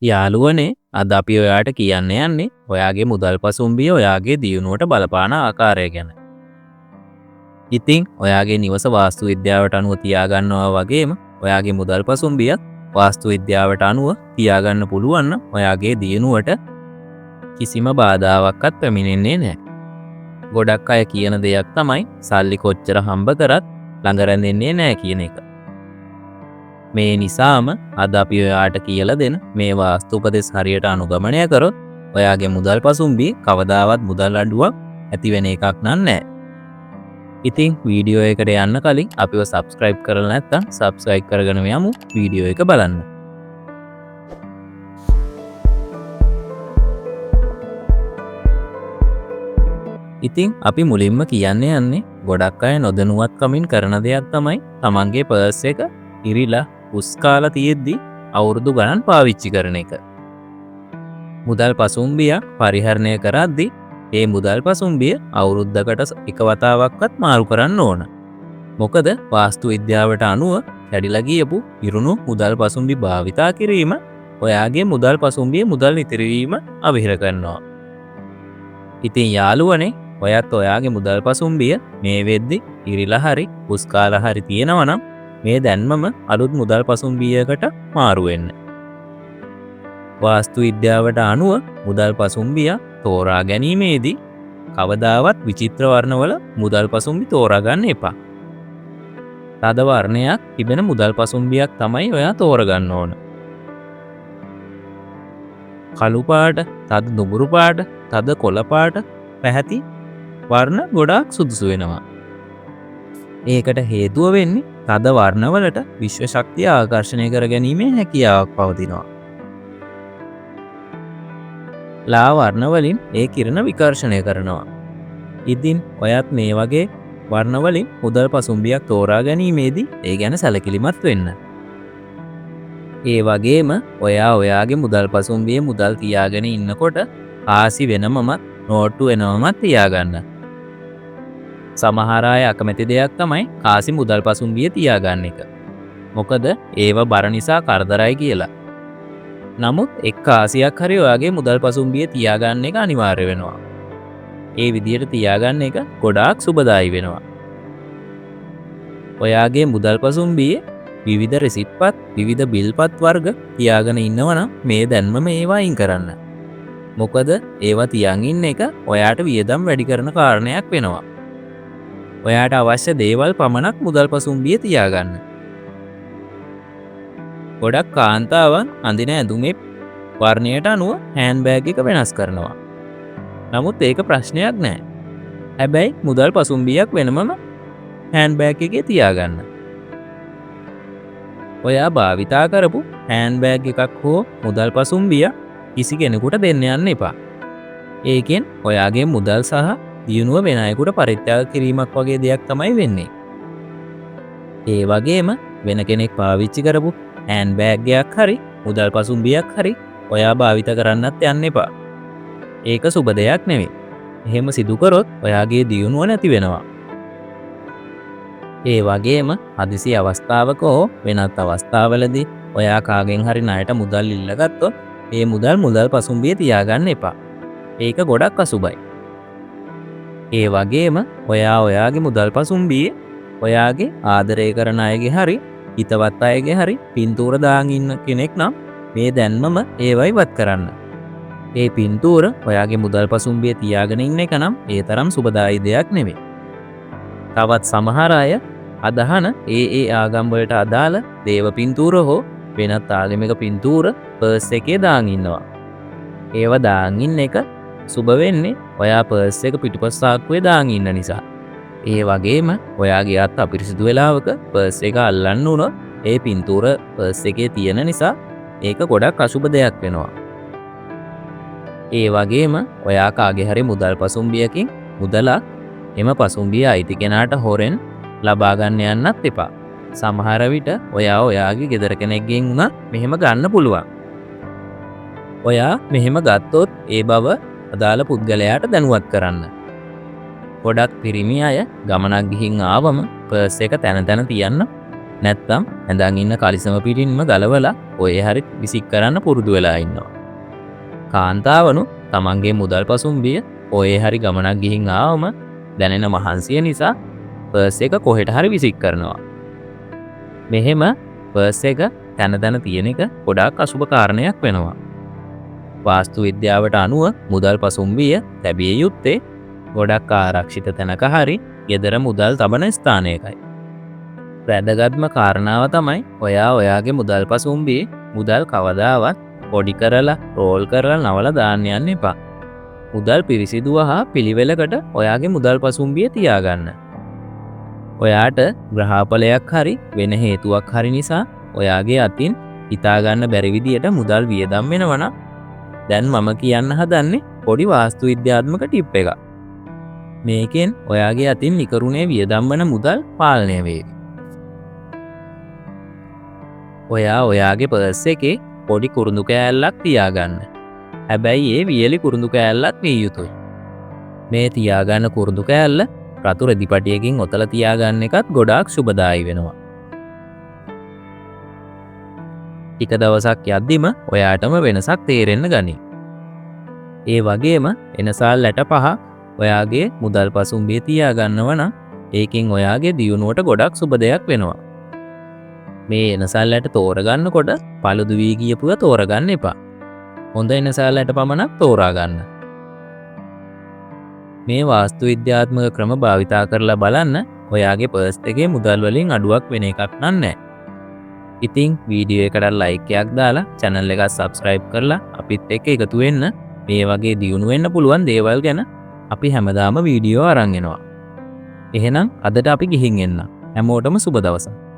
යාළුවනේ, අද අපි ඔයාට කියන්න යන්නේ ඔයාගේ මුදල් පසුම්බිය ඔයාගේ දියුණුවට බලපාන ආකාරය ගැන. ඉතින් ඔයාගේ නිවස වාස්තු විද්‍යාවට අනුව තියාගන්නවා වගේම ඔයාගේ මුදල් පසුම්බියත් වාස්තු විද්‍යාවට අනුව තියාගන්න පුළුවන් නම් ඔයාගේ දියුණුවට කිසිම බාධාවක්වත් පැමිණෙන්නේ නැහැ. ගොඩක් අය කියන දෙයක් තමයි සල්ලි කොච්චර හම්බ කරත් ළඟ රැඳෙන්නේ නැහැ කියන එක. මේ නිසාම අද අපි ඔයාට කියලා දෙන මේ වාස්තු උපදෙස් හරියට අනුගමනය කරොත් ඔයාගේ මුදල් පසුම්බියේ කවදාවත් මුදල් අඩුවක් ඇති වෙන එකක් නන් නෑ. ඉතින් වීඩියෝ එකට යන්න කලින් අපිව සබ්ස්ක්‍රයිබ් කරලා නැත්නම් සබ්ස්ක්‍රයිබ් කරගෙන යමු වීඩියෝ එක බලන්න. ඉතින් අපි මුලින්ම කියන්න යන්නේ ගොඩක් අය නොදැනුවත්කමින් කරන දෙයක් තමයි තමන්ගේ පර්ස් එක ඉරිලා උස් කාලා තියෙද්දි අවුරුදු ගණන් පාවිච්චි කරන එක. මුදල් පසුම්බියක් පරිහරණය කරද්දි ඒ මුදල් පසුම්බිය අවුරුද්දකට එක වතාවක්වත් මාරු කරන්න ඕන. මොකද වාස්තු විද්‍යාවට අනුව කැඩිලා ගියපු ඉරුණු මුදල් පසුම්බි භාවිතා කිරීම ඔයාගේ මුදල් පසුම්බියේ මුදල් ඉතිරිවීම අවිහිර කරනවා. ඉතින් යාළුවනේ, ඔයත් ඔයාගේ මුදල් පසුම්බිය මේ වෙද්දි ඉරිලා හරි උස් කාලා හරි තියෙනවා නම් මේ දැන්මම අලුත් මුදල් පසුම්බියකට මාරු වෙන්න. වාස්තු විද්‍යාවට අනුව මුදල් පසුම්බිය තෝරා ගැනීමේදී කවදාවත් විචිත්‍ර වර්ණවල මුදල් පසුම්බි තෝරා ගන්න එපා. තද වර්ණයක් තිබෙන මුදල් පසුම්බියක් තමයි ඔයා තෝරගන්න ඕන. කළු පාට, තද දුඹුරු පාට, තද කොළ පාට, පැහැති වර්ණ ගොඩාක් සුදුසු වෙනවා. ඒකට හේතුව වෙන්නේ තද වර්ණවලට විශ්ව ශක්තිය ආකර්ෂණය කර ගැනීමේ හැකියාවක් පවතිනවා. ලා වර්ණවලින් ඒ කිරණ විකර්ෂණය කරනවා. ඉතින් ඔයත් මේ වගේ වර්ණවලින් මුදල් පසුම්බියක් තෝරා ගැනීමේදී ඒ ගැන සැලකිලිමත් වෙන්න. ඒ වගේම ඔයා ඔයාගේ මුදල් පසුම්බියේ මුදල් තියාගෙන ඉන්නකොට කාසි වෙනමමත් නෝට්ටු වෙනමමත් තියාගන්න. සමහර අය අකමැති දෙයක් තමයි කාසි මුදල් පසුම්බිය තියාගන්න එක. මොකද ඒව බර නිසා කරදරයි කියලා. නමුත් එක් කාසියක් හරි ඔයාගේ මුදල් පසුම්බිය තියාගන්න එක අනිවාර්ය වෙනවා. ඒ විදියට තියාගන්න එක ගොඩාක් සුබදායි වෙනවා. ඔයාගේ මුදල් පසුම්බියේ විවිධ රෙසිට්පත් විවිධ බිල්පත් වර්ග තියාගෙන ඉන්නවනම් මේ දැන්මම ඒවා අයින් කරන්න. මොකද ඒවා තියන් ඉන්න එක ඔයාට වියදම් වැඩි කරන කාරණයක් වෙනවා. ඔයාට අවශ්‍ය දේවල් පමණක් මුදල් පසුම්බිය තියාගන්න. ගොඩක් කාන්තාවන් අඳින ඇඳුමේ වර්ණයට අනුව හෑන්ඩ් බෑග් එක වෙනස් කරනවා. නමුත් ඒක ප්‍රශ්නයක් නෑ. හැබැයි මුදල් පසුම්බියක් වෙනමම හෑන්ඩ් බෑග් එකේ තියාගන්න. ඔයා භාවිතා කරපු හෑන්ඩ් බෑග් එකක් හෝ මුදල් පසුම්බිය කිසි කෙනෙකුට දෙන්න යන්න එපා. ඒකෙන් ඔයාගේ මුදල් සහ දියුණුව වෙන අයෙකුට පරිත්‍යාග කිරීමක් වගේ දෙයක් තමයි වෙන්නේ. ඒ වගේම වෙන කෙනෙක් පාවිච්චි කරපු හෑන්ඩ් බෑග් එකක් හරි මුදල් පසුම්බියක් හරි ඔයා භාවිත කරන්නත් යන්න එපා. ඒක සුබ දෙයක් නෙවෙයි. එහෙම සිදු කරොත් ඔයාගේ දියුණුව නැති වෙනවා. ඒ වගේම හදිසි අවස්ථාවක හෝ වෙනත් අවස්ථාවලදී ඔයා කාගෙන් හරි ණයට මුදල් ඉල්ලගත්තොත් ඒ මුදල් මුදල් පසුම්බියේ තියාගන්න එපා. ඒක ගොඩක් අසුබයි. ඒ වගේම ඔයා ඔයාගේ මුදල් පසුම්බියේ ඔයාගේ ආදරය කරන අයගේ හරි හිතවත් අයගේ හරි පින්තූර දාන් ඉන්න කෙනෙක් නම් මේ දැන්මම ඒවා ඉවත් කරන්න. ඒ පින්තූර ඔයාගේ මුදල් පසුම්බියේ තියාගෙන ඉන්න එක නම් ඒ තරම් සුබදායී දෙයක් නෙවෙයි. තවත් සමහර අය අදහන ඒ ඒ ආගම් වලට අදාළ දේව පින්තූර හෝ වෙනත් ආගමික පින්තූර පර්ස් එකේ දාන් ඉන්නවා. ඒව දාන් ඉන්න එක සුබ වෙන්නේ ඔයා පර්ස් එක පිටුපස් සාක්කුවේ දාන් ඉන්න නිසා. ඒ වගේම ඔයාගේ අත් අපිරිසිදු වෙලාවක පර්ස් එක අල්ලන්න වුණොත් ඒ පින්තූර පර්ස් එකේ තියෙන නිසා ඒක ගොඩක් අසුබ දෙයක් වෙනවා. ඒ වගේම ඔයා කාගේ හරි මුදල් පසුම්බියකින් මුදලක් එම පසුම්බිය අයිති කෙනාට හොරෙන් ලබා ගන්න යන්නත් එපා. සමහර විට ඔයා ඔයාගේ ගෙදර කෙනෙක්ගෙන් වුණත් මෙහෙම ගන්න පුළුවන්. ඔයා මෙහෙම ගත්තොත් ඒ බව අදාළ පුද්ගලයාට දැනුවත් කරන්න. ගොඩක් පිරිමි අය ගමනක් ගිහින් ආවම පර්ස් එක තැන තැන තියන්න නැත්තම් ඇඳන් ඉන්න කලිසම පිටින්ම ගලවලා ඔය හරි විසික් කරන්න පුරුදු වෙලා ඉන්නවා. කාන්තාවනු තමන්ගේ මුදල් පසුම්බිය ඔය හරි ගමනක් ගිහින් ආවම දැනෙන මහන්සිය නිසා පර්ස් එක කොහෙට හරි විසික් කරනවා. මෙහෙම පර්ස් එක තැන තැන තියෙන එක ගොඩාක් අසුබ කාරණයක් වෙනවා. වාස්තු විද්‍යාවට අනුව මුදල් පසුම්බිය තැබිය යුත්තේ ගොඩක් ආරක්ෂිත තැනක හරි ගෙදර මුදල් තබන ස්ථානයකයි. වැදගත්ම කාරණාව තමයි ඔයා ඔයාගේ මුදල් පසුම්බියේ මුදල් කවදාවත් පොඩි කරලා රෝල් කරලා නවලා දාන්න යන්න එපා. මුදල් පිරිසිදුව හා පිළිවෙලකට ඔයාගේ මුදල් පසුම්බිය තියාගන්න. ඔයාට ග්‍රහපලයක් හරි වෙන හේතුවක් හරි නිසා ඔයාගේ අතින් හිතාගන්න බැරි විදියට මුදල් වියදම් වෙනවා නම් දැන් මම කියන්න හදන්නේ පොඩි වාස්තු විද්‍යාත්මක ටිප් එකක්. මේකෙන් ඔයාගේ අතින් නිකරුණේ වියදම් වන මුදල් පාලනය වේවි. ඔයා ඔයාගේ පර්ස් එකේ පොඩි කුරුඳු කෑල්ලක් තියාගන්න. හැබැයි ඒ වියලි කුරුඳු කෑල්ලක් විය යුතුයි. මේ තියාගන්න කුරුඳු කෑල්ල රතු රෙදි පටියකින් ඔතලා තියාගන්න එකත් ගොඩාක් සුබදායි වෙනවා. ටික දවසක් යද්දිම ඔයාටම වෙනසක් තේරෙන්න ගනී. ඒ වගේම එනසාල් ඇට පහ ඔයාගේ මුදල් පසුම්බිය තියාගන්නව නම් ඒකෙන් ඔයාගේ දියුණුවට ගොඩක් සුබ දෙයක් වෙනවා. මේ එනසාල් ඇට තෝරගන්නකොට පළුදු වී ගියපුව තෝරගන්න එපා. හොඳ එනසාල් ඇට පමණක් තෝරාගන්න. මේ වාස්තු විද්‍යාත්මක ක්‍රම භාවිතා කරලා බලන්න ඔයාගේ පර්ස් එකේ මුදල් වලින් අඩුවක් වෙන එකක් නම් නෑ. ඉතින් වීඩියෝ එකට ලයික් එකක් දාලා චැනල් එකත් සබ්ස්ක්‍රයිබ් කරලා අපිත් එක්ක එකතු වෙන්න. මේ වගේ දියුණු වෙන්න පුළුවන් දේවල් ගැන අපි හැමදාම වීඩියෝ අරන් එනවා. එහෙනම් අදට අපි ගිහින් එන්න. හැමෝටම සුබ දවසක්.